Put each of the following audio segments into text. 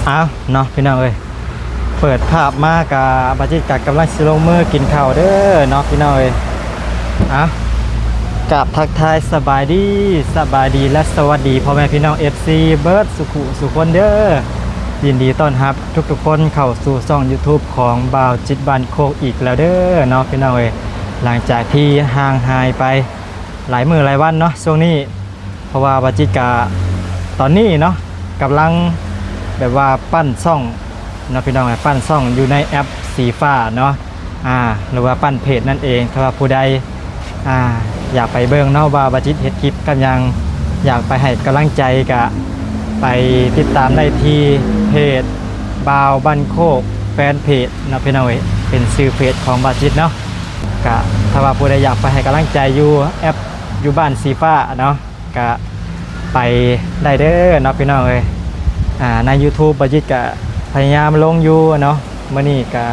ອ້າວເນາະພີ່ນ້ອງເອີຍ ເປີດພາບມາກະ ບາຈິດກະກຳລັງຊິລົງມືກິນເຂົ້າເດີເນາະພີ່ນ້ອງເອີຍ. ອ້າວ ກາບທັກທາຍສະບາຍດີ ສະບາຍດີ ແລະ ສະຫວັດດີພໍ່ແມ່ພີ່ນ້ອງ ເອັຟຊີ ເບິດສູ່ຜູ້ສູ່ຄົນເດີ. ຍິນດີຕ້ອນຮັບທຸກໆຄົນເຂົ້າສູ່ຊ່ອງຢູທູບຂອງບ່າວຈິດບ້ານໂຄກອີກແລ້ວເດີເນາະພີ່ນ້ອງເອີຍ. ຫຼັງຈາກທີ່ຫ່າງຫາຍໄປຫຼາຍມື້ຫຼາຍວັນເນາະ ຊ່ວງນີ້ ເພາະວ່າບາຈິດກະຕອນນີ້ເນາະ ກຳລັງແບບວ່າປັ້ນຊ່ອງເນາະພີ່ນ້ອງ ປັ້ນຊ່ອງຢູ່ໃນແອັບສີຟ້າເນາະ ອາ ຫຼືວ່າປັ້ນເພຈນັ້ນເອງ. ຖ້າວ່າຜູ້ໃດ ອາ ຢາກໄປເບິ່ງເນາະວ່າບາຈິດເຮັດຄລິບກັບຫຍັງ ຢາກໄປໃຫ້ກຳລັງໃຈກະໄປຕິດຕາມໄດ້ທີ່ເພຈບ່າວບ້ານໂຄກແຟນເພຈເນາະພີ່ນ້ອງເອີຍ ເປັນຊື່ເພຈຂອງບາຈິດເນາະ. ກະຖ້າວ່າຜູ້ໃດຢາກໄປໃຫ້ກຳລັງໃຈຢູ່ແອັບ ຢູ່ບ້ານສີຟ້າເນາະ ກະໄປໄດ້ເດີເນາະພີ່ນ້ອງເອີຍ. ອາ ໃນຢູທູບບາຈິດກະພະຍາຍາມລົງຢູ່ເນາະ ມື້ນີ້ກະ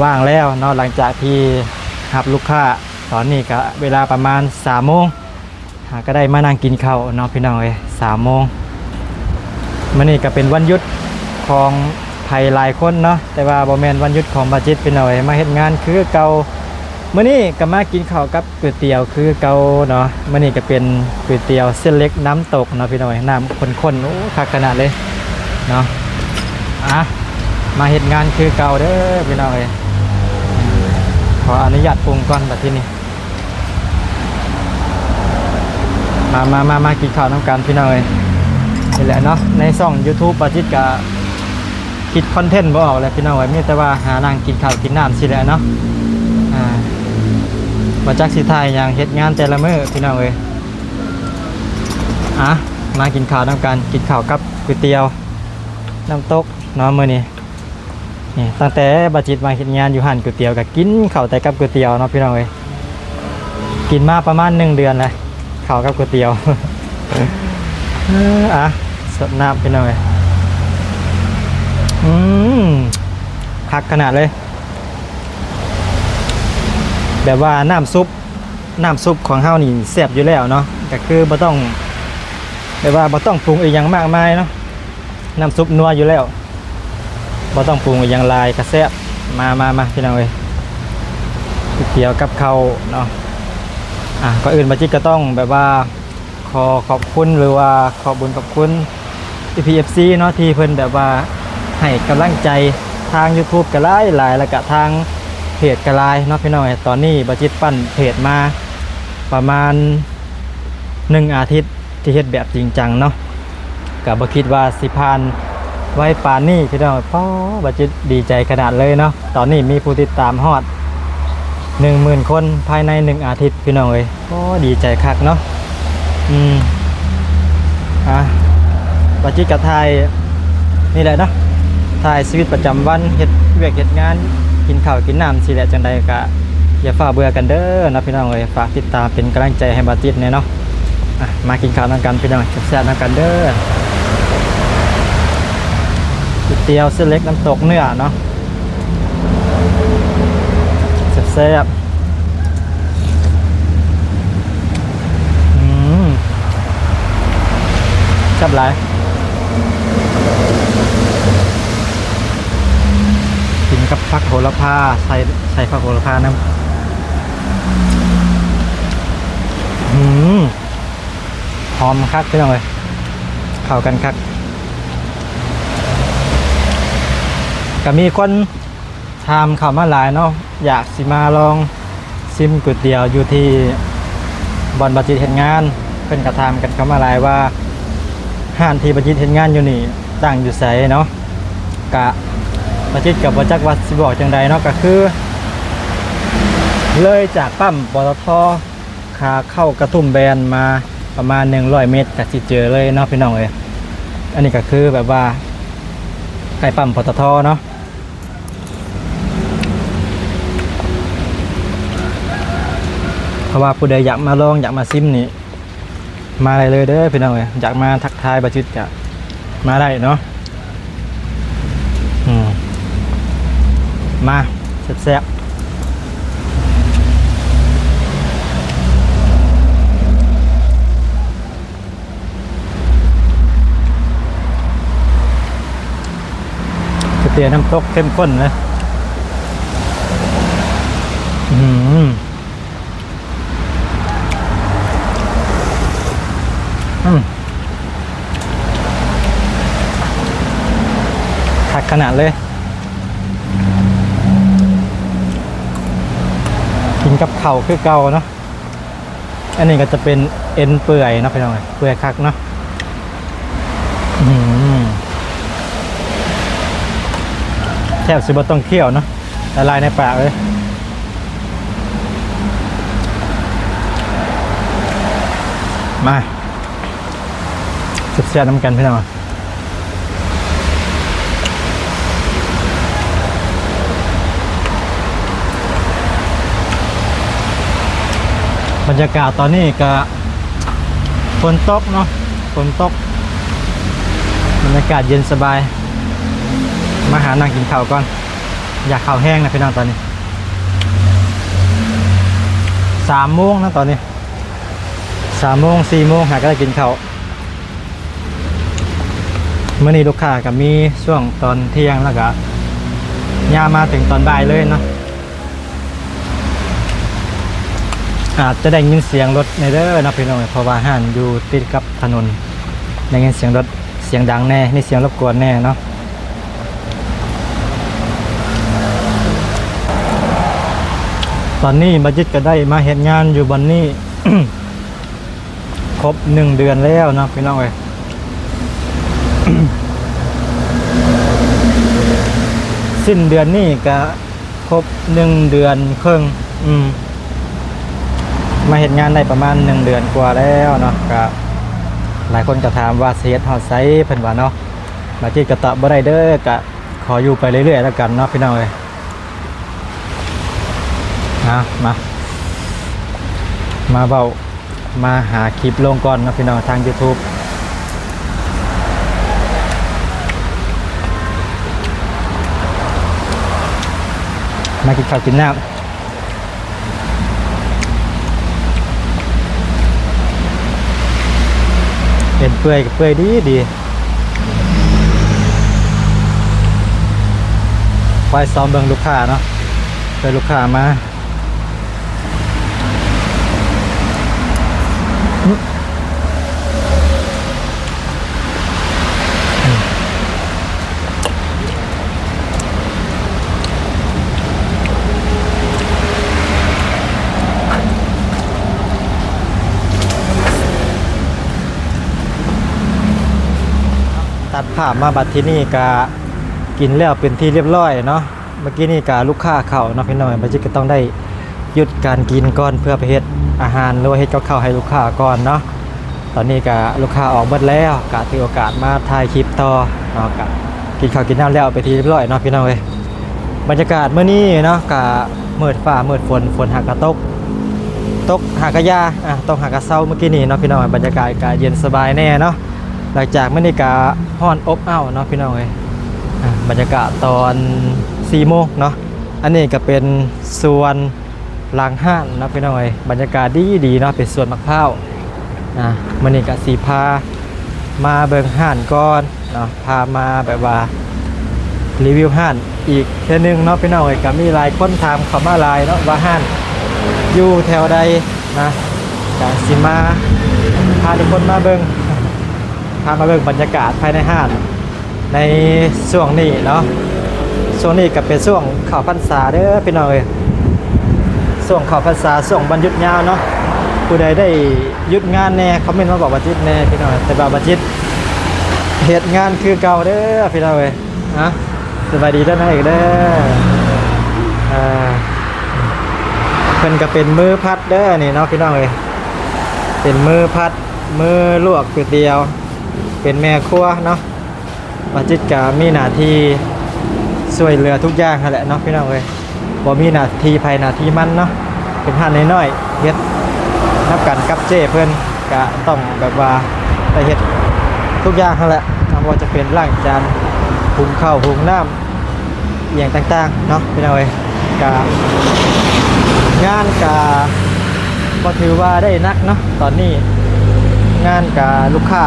ວ່າງແລ້ວເນາະ ຫຼັງຈາກທີ່ຮັບລູກຄ້າ. ຕອນນີ້ກະເວລາປະມານສາມໂມງ ຫາກະໄດ້ມານັ່ງກິນເຂົ້າເນາະພີ່ນ້ອງເອີຍ ສາມໂມງ. ມື້ນີ້ກະເປັນວັນຢຸດຂອງໃຜຫຼາຍຄົນເນາະ ແຕ່ວ່າບໍ່ແມ່ນວັນຢຸດຂອງບາຈິດພີ່ນ້ອງເອີຍ ມາເຮັດງານຄືເກົ່າ. ມື້ນີ້ກະມາກິນເຂົ້າກັບ ກ໋ວຍຕຽວຄືເກົ່າເນາະ. ມື້ນີ້ກະເປັນກ໋ວຍຕຽວເສັ້ນເລັກນ້ຳຕົກເນາະພີ່ນ້ອງເອີຍ ນ້ຳຂຸ້ນໆ ໂອ້ ຄັກຂະໜາດເລີຍເນາະ. ອາ ມາເຮັດງານຄືເກົ່າເດີພີ່ນ້ອງເອີຍ ຂໍອະນຸຍາດປຸງກ່ອນບາດທີນີ້. ມາ ມາ ມາ ມາກິນເຂົ້ານຳກັນພີ່ນ້ອງເອີຍ. ນີ້ແຫຼະເນາະ ໃນຊ່ອງຢູທູບບາຈິດກະ ຄິດຄອນເທັນບໍ່ອອກແຫຼະພີ່ນ້ອງເອີຍ ມີແຕ່ວ່າຫານັ່ງກິນເຂົ້າກິນນ້ຳຊີ້ແຫຼະເນາະ. ອາ ບໍ່ຈັກຊິຖ່າຍຫຍັງ ເຮັດງານແຕ່ລະມື້ພີ່ນ້ອງເອີຍ. ອາ ມາກິນເຂົ້ານຳກັນ ກິນເຂົ້າກັບກ໋ວຍຕຽວນ້ຳຕົກເນາະມື້ນີ້. ນີ້ ຕັ້ງແຕ່ບາຈິດມາເຮັດງານຢູ່ຮ້ານກ໋ວຍຕຽວ ກະກິນເຂົ້າແຕ່ກັບກ໋ວຍຕຽວເນາະພີ່ນ້ອງເອີຍ. ກິນມາປະມານໜຶ່ງເດືອນແລ້ວ ເຂົ້າກັບກ໋ວຍຕຽວ. ອາ ສົດນ້ຳພີ່ນ້ອງເອີຍ. ອືມ ຄັກຂະໜາດເລີຍ ແບບວ່ານ້ຳຊຸບ ນ້ຳຊຸບຂອງເຮົານີ້ແຊບຢູ່ແລ້ວເນາະ ກະຄືບໍ່ຕ້ອງ ແບບວ່າບໍ່ຕ້ອງປຸງອີ່ຫຍັງມາກມາຍເນາະ ນ້ຳຊຸບນົວຢູ່ແລ້ວ ບໍ່ຕ້ອງປຸງອີ່ຫຍັງຫຼາຍກະແຊບ. ມາ ມາ ມາ ພີ່ນ້ອງເອີຍ ກ໋ວຍຕຽວກັບເຂົ້າເນາະ. ອາ ກ່ອນອື່ນບາຈິດກະຕ້ອງແບບວ່າ ຂໍຂອບຄຸນ ຫຼືວ່າຂອບບຸນຂອບຄຸນ ອີພີ ເອັຟຊີ ເນາະ ທີ່ເພິ່ນແບບວ່າໃຫ້ກຳລັງໃຈທາງຢູທູບກະຫຼາຍໆ ແລ້ວກະທາງເພຈກະຫຼາຍເນາະພີ່ນ້ອງເອີຍ. ຕອນນີ້ບາຈິດປັ້ນເພຈມາປະມານໜຶ່ງອາທິດ ທີ່ເຮັດແບບຈິງຈັງເນາະ ກະບໍ່ຄິດວ່າຊິຜ່ານໄວປານນີ້ພີ່ນ້ອງ. ປ້າ ບາຈິດດີໃຈຂະໜາດເລີຍເນາະ ຕອນນີ້ມີຜູ້ຕິດຕາມຮອດໜຶ່ງໝື່ນຄົນພາຍໃນໜຶ່ງອາທິດພີ່ນ້ອງເອີຍ. ໂອ້ ດີໃຈຄັກເນາະ. ອືມ ອາ ບາຈິດກະຖ່າຍນີ້ແຫຼະເນາະ ຖ່າຍຊີວິດປະຈຳວັນ ເຮັດວຽກເຮັດງານ ກິນເຂົ້າກິນນ້ຳຊີ້ແຫຼະ. ຈັ່ງໃດກະຢ່າຟ້າວເບື່ອກັນເດີເນາະພີ່ນ້ອງເອີຍ ຝາກຕິດຕາມເປັນກຳລັງໃຈໃຫ້ບາຈິດແດ່ເນາະ. ອາ ມາກິນເຂົ້ານຳກັນພີ່ນ້ອງ ແຊບໆນຳກັນເດີ ກ໋ວຍຕຽວເສັ້ນເລັກນ້ຳຕົກເນື້ອເນາະ. ແຊບໆ ອືມ ແຊບຫຼາຍ ກິນກັບຜັກໂຫລະພາ ໃສ່ ໃສ່ຜັກໂຫລະພານຳ. ອືມ ຫອມຄັກພີ່ນ້ອງເອີຍ ເຂົ້າກັນຄັກ. ກະມີຄົນ ຖາມເຂົ້າມາຫຼາຍເນາະ ຢາກຊິມາລອງຊິມກ໋ວຍຕຽວຢູ່ທີ່ບ່ອນບາຈິດເຮັດງານ. ເພິ່ນກະຖາມກັນເຂົ້າມາຫຼາຍວ່າ ຮ້ານທີ່ບາຈິດເຮັດງານຢູ່ນີ້ຕັ້ງຢູ່ໃສເນາະ. ກະ ບາຈິດກະບໍ່ຈັກວ່າຊິບອກຈັ່ງໃດເນາະ ກະຄືເລີຍຈາກປ້ຳ ປຕທ ຂາເຂົ້າກະຕຸ້ມແບນມາປະມານໜຶ່ງຮ້ອຍເມັດ ກະຊິເຈີເລີຍເນາະພີ່ນ້ອງເອີຍ. ອັນນີ້ກະຄືແບບວ່າໃກ້ປ້ຳ ປຕທ ເນາະ. ຖ້າວ່າຜູ້ໃດຢາກມາລອງ ຢາກມາຊິມນີ້ ມາໄດ້ເລີຍເດີພີ່ນ້ອງເອີຍ. ຢາກມາທັກທາຍບາຈິດກະມາໄດ້ເນາະ. ອືມ ມາແຊບໆ. ເສຍນ້ຳຕົກເຂັ້ມຂຸ້ນເລີຍ. ອືມ ອືມ ຄັກຂະໜາດເລີຍ. ກິນກັບເຂົ້າຄືເກົ່າເນາະ. ອັນນີ້ກໍຈະເປັນເອັນເປື່ອຍເນາະ ພີ່ນ້ອງເອີຍ, ເປື່ອຍຄັກເນາະ. ອືມ ແທບຊິບໍ່ຕ້ອງຄ້ຽວເນາະ, ລະລາຍໃນປາກເລີຍ. ມາແຊບໆນຳກັນ ພີ່ນ້ອງ. ບັນຍາກາດຕອນນີ້ກະຝົນຕົກເນາະ, ຝົນຕົກ ບັນຍາກາດເຢັນສະບາຍ. ມາຫານັ່ງກິນເຂົ້າກ່ອນ, ຢາກເຂົ້າແຮງນະ ພີ່ນ້ອງ. ຕອນນີ້ສາມໂມງນະ, ຕອນນີ້ສາມໂມງ ສີ່ໂມງ ຫາກໍໄດ້ກິນເຂົ້າ. ມື້ນີ້ລູກຄ້າກໍມີຊ່ວງຕອນທ່ຽງ ແລ້ວກໍຍາວມາເຖິງຕອນບ່າຍເລີຍເນາະ. ອາດຈະໄດ້ຍິນສຽງລົດແດ່ເດີເນາະ ພີ່ນ້ອງ, ເພາະວ່າຮ້ານຢູ່ຕິດກັບຖະໜົນ, ໄດ້ຍິນສຽງລົດສຽງດັງແດ່, ມີສຽງລົບກວນແດ່ເນາະ. ຕອນນີ້ບາຈິດກໍໄດ້ມາເຮັດງານຢູ່ບ່ອນນີ້ ຄົບໜຶ່ງເດືອນແລ້ວເນາະ ພີ່ນ້ອງເອີຍ. ສິ້ນເດືອນນີ້ກະຄົບໜຶ່ງເດືອນເຄິ່ງ. ອືມ ມາເຮັດງານໄດ້ປະມານໜຶ່ງເດືອນກວ່າແລ້ວເນາະ. ກະຫຼາຍຄົນກະຖາມວ່າຊິເຮັດຮອດໃສ ເພິ່ນວ່າເນາະ. ບາຈິດກະຕອບບໍ່ໄດ້ເດີ, ກະຂໍຢູ່ໄປເລື້ອຍໆແລ້ວກັນເນາະ ພີ່ນ້ອງເອີຍ. ເອົາ ມາ ມາເວົ້າ ມາຫາຄລິບລົງກ່ອນເນາະ ພີ່ນ້ອງ, ທາງຢູທູບ. ມາກິນເຂົ້າກິນນ້ຳ. ເປັນເປື່ອຍກໍເປື່ອຍດີໆ. ໄວ້ຊອມເບິ່ງລູກຄ້າເນາະ, ເພື່ອລູກຄ້າມາ. ຕັດພາບມາບັດທີນີ້ກະກິນແລ້ວເປັນທີ່ຮຽບຮ້ອຍເນາະ. ເມື່ອກີ້ນີ້ກະລູກຄ້າເຂົ້າເນາະ ພີ່ນ້ອງ, ບາຈິດກໍຕ້ອງໄດ້ຢຸດການກິນກ່ອນ ເພື່ອໄປເຮັດອາຫານ ຫຼືວ່າເຮັດກັບເຂົ້າໃຫ້ລູກຄ້າກ່ອນເນາະ. ຕອນນີ້ກະລູກຄ້າອອກເບິດແລ້ວ ກະຖືໂອກາດມາຖ່າຍຄລິບຕໍ່ເນາະ. ກະກິນເຂົ້າກິນນ້ຳແລ້ວເປັນທີ່ຮຽບຮ້ອຍເນາະ ພີ່ນ້ອງເອີຍ. ບັນຍາກາດມື້ນີ້ເນາະ ກະມືດຟ້າມືດຝົນ, ຝົນຫາກະຕົກ ຕົກຫາກະຢ່າ ອາ ຕົກຫາກະເຊົາເມື່ອກີ້ນີ້ເນາະ ພີ່ນ້ອງ. ບັນຍາກາດກະເຢັນສະບາຍແດ່ເນາະ. ຫຼັງຈາກມື້ນີ້ກະຮ້ອນອົບອ້າວເນາະ ພີ່ນ້ອງເອີຍ. ອາ ບັນຍາກາດຕອນສີ່ໂມງເນາະ. ອັນນີ້ກະເປັນສວນ ຫຼັງຮ້ານເນາະ ພີ່ນ້ອງເອີຍ, ບັນຍາກາດດີໆເນາະ, ເປັນສວນໝາກພ້າວ. ອ່າ ມື້ນີ້ກະຊິພາມາເບິ່ງຮ້ານກ່ອນເນາະ, ພາມາແບບວ່າຣີວິວຮ້ານອີກເທື່ອໜຶ່ງເນາະ ພີ່ນ້ອງເອີຍ. ກະມີຫຼາຍຄົນຖາມເຂົ້າມາຫຼາຍເນາະ ວ່າຮ້ານຢູ່ແຖວໃດນະ, ກະຊິມາພາທຸກຄົນມາເບິ່ງ ພາມາເບິ່ງບັນຍາກາດພາຍໃນຮ້ານໃນຊ່ວງນີ້ເນາະ. ຊ່ວງນີ້ກະເປັນຊ່ວງເຂົ້າພັນສາເດີພີ່ນ້ອງເອີຍ, ຊ່ວງເຂົ້າພັນສາ ຊ່ວງວັນຢຸດຍາວເນາະ. ຜູ້ໃດໄດ້ຢຸດງານແດ່ ຄອມເມັນມາບອກບາຈິດແດ່ພີ່ນ້ອງ, ແຕ່ວ່າບາຈິດເຮັດງານຄືເກົ່າເດີພີ່ນ້ອງເອີຍ. ອ່ະ ສະບາຍດີເດີນາງເອກເດີ. ອ່າ ເພິ່ນກະເປັນມືຜັດເດີນີ້ເນາະ ພີ່ນ້ອງເອີຍ, ເປັນມືຜັດ ມືລວກກ໋ວຍຕຽວ ເປັນແມ່ຄົວເນາະ. ບາຈິດກະມີໜ້າທີ່ຊ່ວຍເຫຼືອທຸກຢ່າງຫັ້ນແຫຼະເນາະ ພີ່ນ້ອງເອີຍ, ບໍ່ມີໜ້າທີ່ໃຜໜ້າທີ່ມັນເນາະ. ເປັນຮ້ານນ້ອຍໆ ເຮັດນຳກັນກັບເຈ້ເພິ່ນ ກະຕ້ອງແບບວ່າໄດ້ເຮັດທຸກຢ່າງຫັ້ນແຫຼະ, ບໍ່ວ່າຈະເປັນລ້າງຈານ ຫຸງເຂົ້າຫຸງນ້ຳ ອີ່ຫຍັງຕ່າງໆເນາະ ພີ່ນ້ອງເອີຍ. ກະ ງານກະບໍ່ຖືວ່າໄດ້ໜັກເນາະ, ຕອນນີ້ງານກະລູກຄ້າ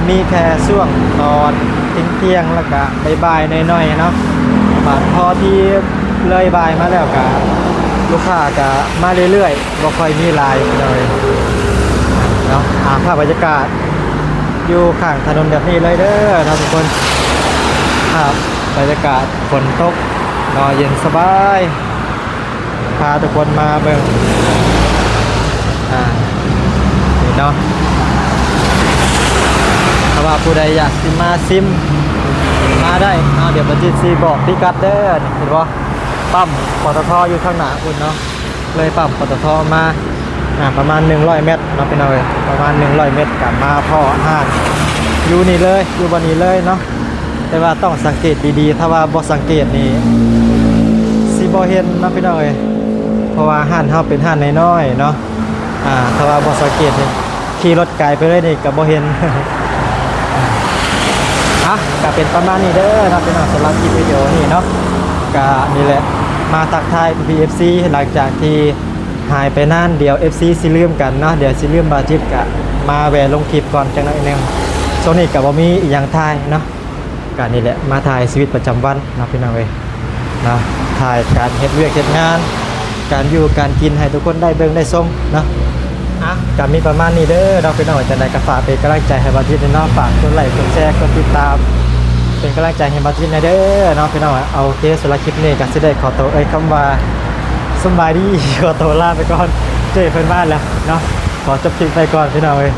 ມີແຕ່ຊ່ວງຕອນ ທ່ຽງໆ ແລ້ວກະບ່າຍໆ ໜ້ອຍໆ ເນາະ. ບາດພໍທີ່ເລີຍບ່າຍມາແລ້ວກະ ລູກຄ້າກະມາເລື້ອຍໆ ບໍ່ຄ່ອຍມີຫຼາຍ ພີ່ນ້ອງເອີຍເນາະ. ອ່າ ພາບບັນຍາກາດຢູ່ຂ້າງຖະໜົນແບບນີ້ເລີຍເດີເນາະທຸກຄົນ. ພາບບັນຍາກາດຝົນຕົກເນາະ ເຢັນສະບາຍ. ພາທຸກຄົນມາເບິ່ງ ອ່າ ນີ້ເນາະ. ຖ້າວ່າຜູ້ໃດຢາກຊິມາຊິມ ມາໄດ້ເນາະ. ດຽວປະຈິດຊິບອກພິກັດເດີ. ນີ້ເຫັນບໍ່? ປ້ຳ ປຕທ ຢູ່ທາງໜ້າພຸ້ນເນາະ. ເລີຍປ້ຳ ປຕທ ມາ ອ່າ ປະມານໜຶ່ງຮ້ອຍແມັດເນາະ ພີ່ນ້ອງເອີຍ. ປະມານໜຶ່ງຮ້ອຍແມັດກະມາພໍ້ຮ້ານຢູ່ນີ້ເລີຍ ຢູ່ບ່ອນນີ້ເລີຍເນາະ. ແຕ່ວ່າຕ້ອງສັງເກດດີໆ ຖ້າວ່າບໍ່ສັງເກດນີ້ ຊິບໍ່ເຫັນເນາະ ພີ່ນ້ອງເອີຍ. ເພາະວ່າຮ້ານເຮົາເປັນຮ້ານນ້ອຍໆ ເນາະ. ອ່າ ຖ້າວ່າບໍ່ສັງເກດນີ້ ຂີ່ລົດກາຍໄປເລີຍນີ້ກະບໍ່ເຫັນ. ອ່ະ ກະເປັນປະມານນີ້ເດີເນາະ ພີ່ນ້ອງ. ສຳລັບຄລິບວິດີໂອນີ້ເນາະ ກະນີ້ແຫຼະ ມາທັກທາຍພີ່ໆ ເອັຟຊີ ຫຼັງຈາກທີ່ຫາຍໄປນານ. ດຽວເອັຟຊີຊິລືມກັນເນາະ ດຽວຊິລືມ. ບ່າວຈິດກະມາແວ່ລົງຄລິບກ່ອນຈັກໜ້ອຍໜຶ່ງ. ຊ່ວງນີ້ກະບໍ່ມີອີ່ຫຍັງຖ່າຍເນາະ. ກະນີ້ແຫຼະ ມາຖ່າຍຊີວິດປະຈຳວັນເນາະ ພີ່ນ້ອງເອີຍເນາະ. ຖ່າຍການເຮັດວຽກເຮັດງານ ການຢູ່ການກິນໃຫ້ທຸກຄົນໄດ້ເບິ່ງໄດ້ຊົມເນາະ. ອ່ະ ກະມີປະມານນີ້ເດີເນາະ ພີ່ນ້ອງ. ຈັ່ງໃດກະຝາກເປັນກຳລັງໃຈໃຫ້ບ່າວຈິດແດ່ເນາະ. ຝາກກົດໄລ ກົດແຊ ກົດຕິດຕາມ ເປັນກຳລັງໃຈໃຫ້ບ່າວຈິດແດ່ເດີເນາະ ພີ່ນ້ອງ. ໂອເຄ ສຳລັບຄລິບນີ້ກະຊິໄດ້ຂໍໂຕເອີ່ຍຄຳວ່າ ສະບາຍດີ ຂໍໂຕລາໄປກ່ອນ. ເຈ້ເພິ່ນມາແລ້ວເນາະ. ຂໍຈົບຄລິບໄປກ່ອນ ພີ່ນ້ອງເອີຍ.